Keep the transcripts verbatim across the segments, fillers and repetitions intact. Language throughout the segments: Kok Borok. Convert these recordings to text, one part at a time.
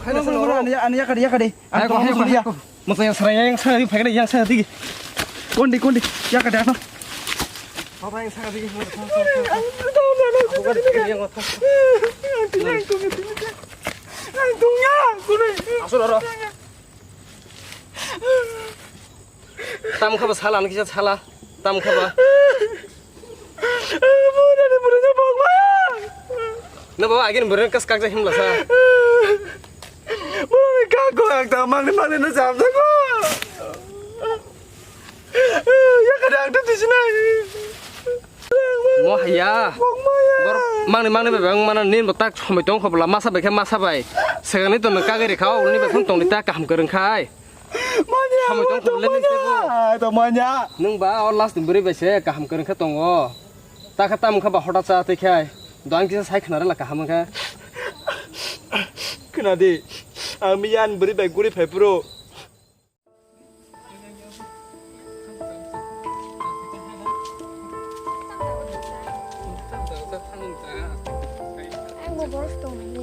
Khaina salo. Ani, ani yakade, yakade. Ang tongma sumya. Masa yang serang, yang serang di, pakai yang serang di. Kondi, kondi. Yakade ano. Apa yang serang di? Aku kan yang apa? Asal orang. Tam kha ba sala, ano kisa sala. Tam kha ba. Bura ni bura ni bok ma. Na baba, agin bura kas kak ja himla sa. Bura ni kak ko ak ta mang ni mang ni na jam sa ko. Ya kada ak ta tisi na. Mo haya. Bok ma ya. Bor mang ni mang ni baba, ang mana nin bo tak somoi tong khobla masa bai khe masa bai. Segang ni to nang kagari kha, ul ni ba thon tong ni ta kaham kwrwng khai. Manya, Samui tong tong problem manya. Tebo. Tong manya. Nwng ba o last ni bwrwi bai se kaham kwrwng khe tongo. Ta khe tamo khe ba hota cha twi khai. Do ang kisa sai khna rwla kaham wng khe. Khna di. Ang miya ni bwrwi bai guri phai phuru. Ang bo boros tong nai.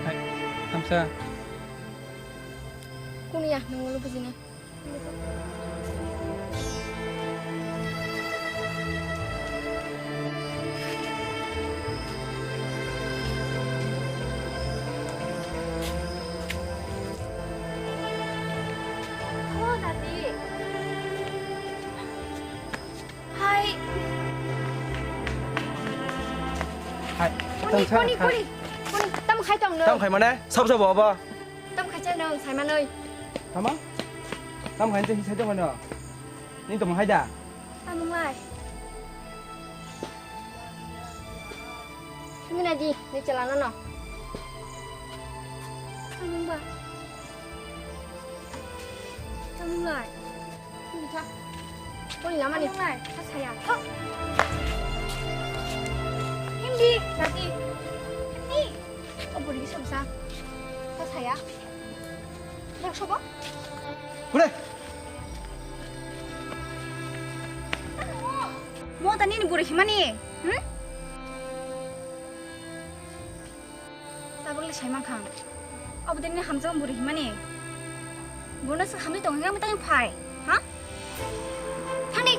Hai, thamsa. Kunu ya, nang ulo bujina. Hai. Hai. Kuni, tang sa, kuni, hai. Kuni, kuni. Tam khai tong no. Tam khai mane? Sab sab abo. Tam khai chai no, sai manoi. Tama? Tam khai chai sai tong no. Ni tong hai da. Tam ngai. Sumina di, ni chala no no. Tam ba. Tam ngai. Hindi ka. Kung lama ni. Ano nga? Sasaya. Ho! Hindi. Dati. Ni. O buri sa sa. Sasaya. Bok sobo? Kure? Mo tani ni buri himani. Hmm? Tabuk le saima khang. Obo din ni hamjak buri himani. Bono se hamjak tong hingma tang phai. Ha? Thani.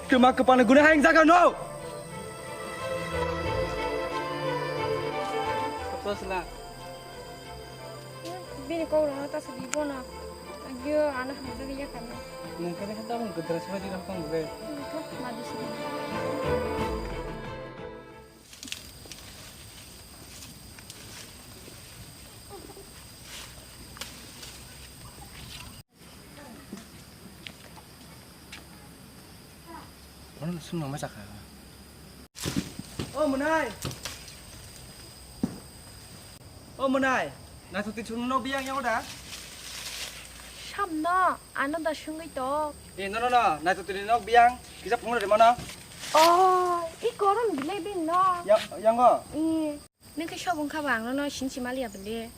Kema kepala guna haing jaga no. Bini kok rwna ta sadi bono. Agyo ano hamjagwi yakarna. Nang kani kha tamung gedra sadi rok tong bre. Nang kha madi sadi. Bono sung nang ma chakha. O Mwnai. O Mwnai. Naithok twi chwng no biyang yago da? Samno, ano da sungwi tok. E, no, no, no. Naithok twi nok biyang. Kisa phone rwmano. O, i korom bile bin no. Ya, yango. I. Nung khe sob wngkha ba ang nono sinchi maliya bwle.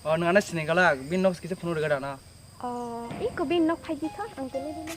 O, nung ano sini galak, bini nok kisa phunuk rwgwi rana. O, iko bini nok phai di tho, ang tele bini.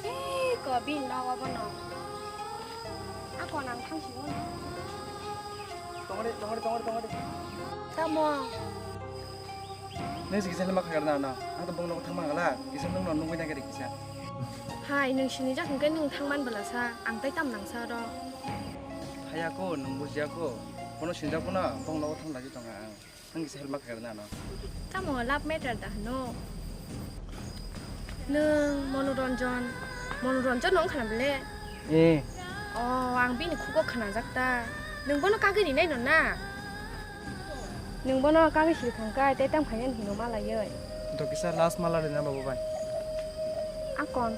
Iko bini nok obo no. Ako nang thang sini no. Tongori, tongori, tongori, tongori. Tamo. Nung se kisa lama khagar na na. Ang to bong nok thang mangala, kisa nung no nungwi nagari kisa. Hai, nung sini jak hwnkhe nung thangman bwlasa, ang tei tam nangsa oro. Haya ko, nung bujiya ko. Bono sinjak bono, bong nogo thang lagi tonga ang. Nung kisa help ma khairna ano. Tamo love matter da hwno? Nung Monoranjan, Monoranjan nung khana bele? Eh. Oh, ang bini khugo khanajak ta. Nung bono kagwi rinai no na? Nung bono kagwi siri thangkha, tei tamo khainani hino malaiwi. To kisa last mala rina babu bai. Akon.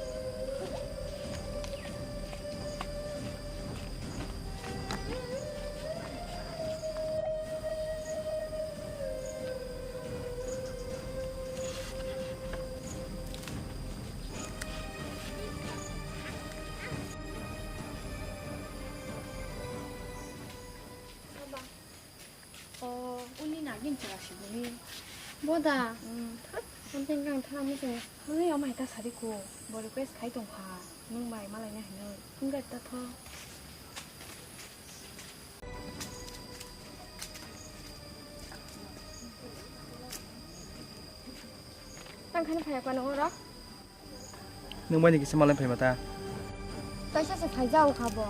Uni nagin chwla sibuni. Boda. Hmm. Thot, something kang thana muchung. Uni ama hita sari ko. Bo request khai tong kha. Nung bai malai na hinoi. Hingga ta tho. Tang khani phaya pa nung oro. Nwng bai ni kisa malai phaima ta. Kaisa se phaijao kha bo.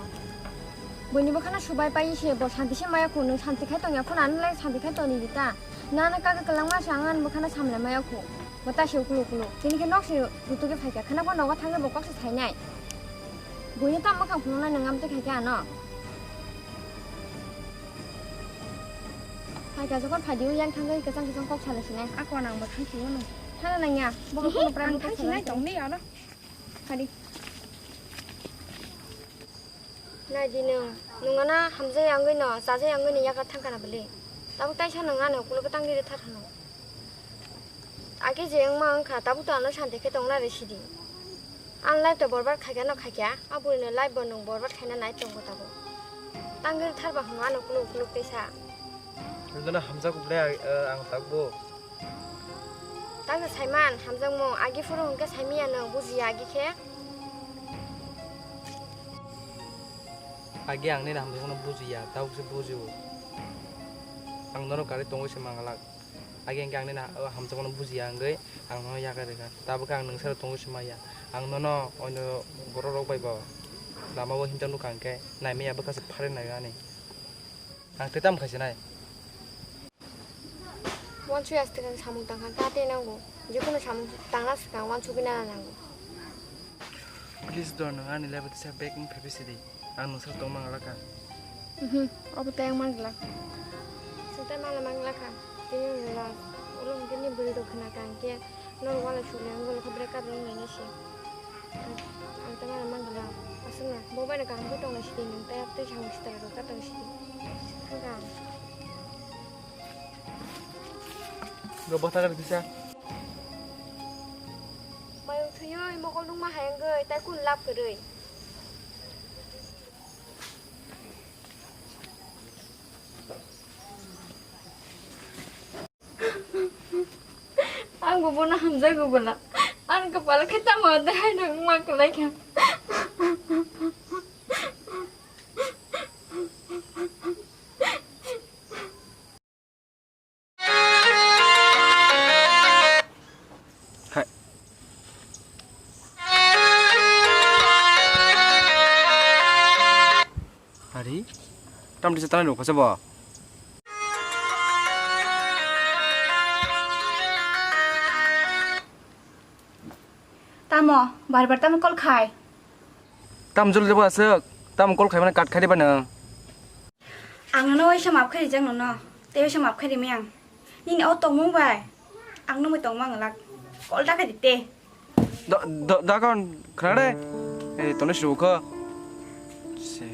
Buini bwkhano subai pai se bo santi se maya kho, nwng santi khai tongya phano ano lai santi khai toni di ta. Nana kaka kwlangma se ang ani bwkhano samlai maya kho. Bo ta se uklo uklo. Tini khe nok se rutuke phaikha. Khana bo nogo thangkhe bo kok se sainai. Buini tam bwkhang phunuknai nwng amtwi khaikhe ano. Phaikha jokhon phaidi o yang thangwi kwchang kwchang kok salai sinai. Ako nang bo thangsi uno. Thana nangya. Bo kono pran ang kok thangsi salai nai tongni ano. Phadi. Nai di nwng, nwng ano hamjak yangwi no, chajak yangwi no yakar thangkha na bwle. Tabuk taisa nwng ano ukulok tang di rwthar hano. Age je wngma wngkha, tabuk to ano santi khe tongna re sidi. Ang life to borbar khaikha no khaikha, a bwrwi no life bo nwng borbar khaina nai tongo tabuk. Tang di rwthar ba hwnwi ano ukulok ukulok tei sa. Nwng ano hamjak bwle, ang tabuk bo. Tangsa saiman, hamjakmo, agi phuru hwnkhe saimanya nwng, bujiya agi khe? Agi ang nini hamjakmano bujiya, tabukse bujio. Ang nono karwi tongwi se manglak. Agi hwnkhe ang nini ha-, hamjakmano bujiya wngwi ang nono yakarwi rwkha. Tabukhe ang nwng sero tongwi se manya. Ang nono oino borok rok bai bo lama o hinjak nukha hwnkhe naimanya bwkha se pharwi naio ani. Ang tei tamo khaisa nai. Wansuk ya swkang samung tangkha ta tei nango. Jikunu samung tangna swkang wansugwi nana nango. Please do, nwng ani level tisa bag wng phaibai sidi. Ang nwng sal tong manglakha. Mhm, obo tei ang manglak. Swng tei mangla manglakha. Tini nwng last. Ulo hwnkhe ni bwrwi rok khna kha hwnkhe. Norok walai sukle ang golokha break up rok wnglaina se. Ang, ang ta mano manglak. Aswkno bo bai no kaham khe tongna sidi nwng tei tei samung sitara rok ta tong sidi. Thangkha ang. Go bwtha kari kisa. Mayung thwiwi mokol nungma hai wngwi tai kun lab kwrwi. Ang bo bono hamjago bwla. Ang kwpal khe tamo de hai nang ma kwlai kha. Hai. Hari, tam disa tanai rukha sabo. Tamo, bar bar tamo call khai. Tam jol jabo aswk, tam call khai mane kat khai diba nang. Ang nono waisa map khai rijak nono, tei waisa map khai rimai ang. Nini o tongmung bai ang nungwi tongma ang lak. Call da khe di te. Da, da, da kon khna de. Eh, toni su kho. Se.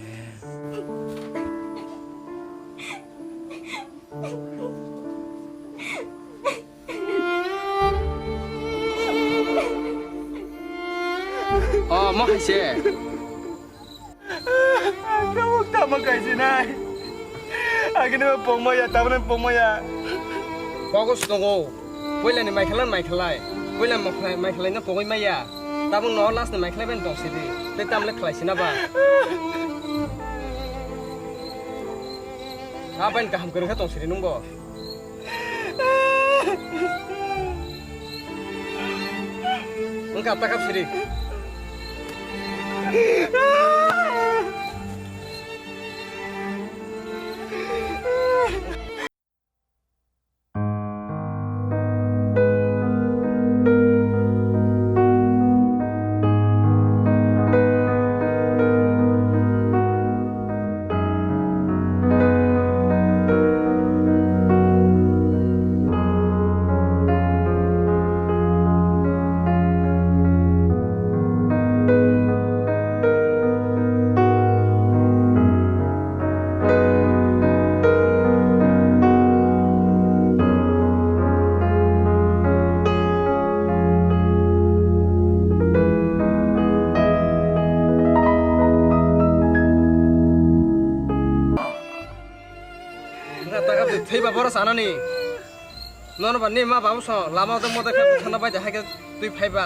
Oh, mo hai se. Tabuk tamo kaisinai. Agini bo pongmaya, tabukno pongmaya. Kogo se tongo. Puilani maikhalai maikhalai. Puila maikhalai, maikhalai no pogwi maya. Tabuk no last ni maikhalai bai tong sidi. Tei tamle khlai sina ba. Abai kaham kwrwng khe tong sidi nungbo. Wngkha ta kap siri. Thwiba bohrok sanani. Nono ba ni ma babu song lama o tongmo tei khe buthana bai de hai khe twi phaiba.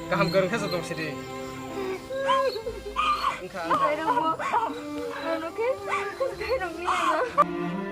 Kaham kwrwng khe se tong sidi. Wngkha, wngkha. Khairokbo, nono khe khairok ni ma.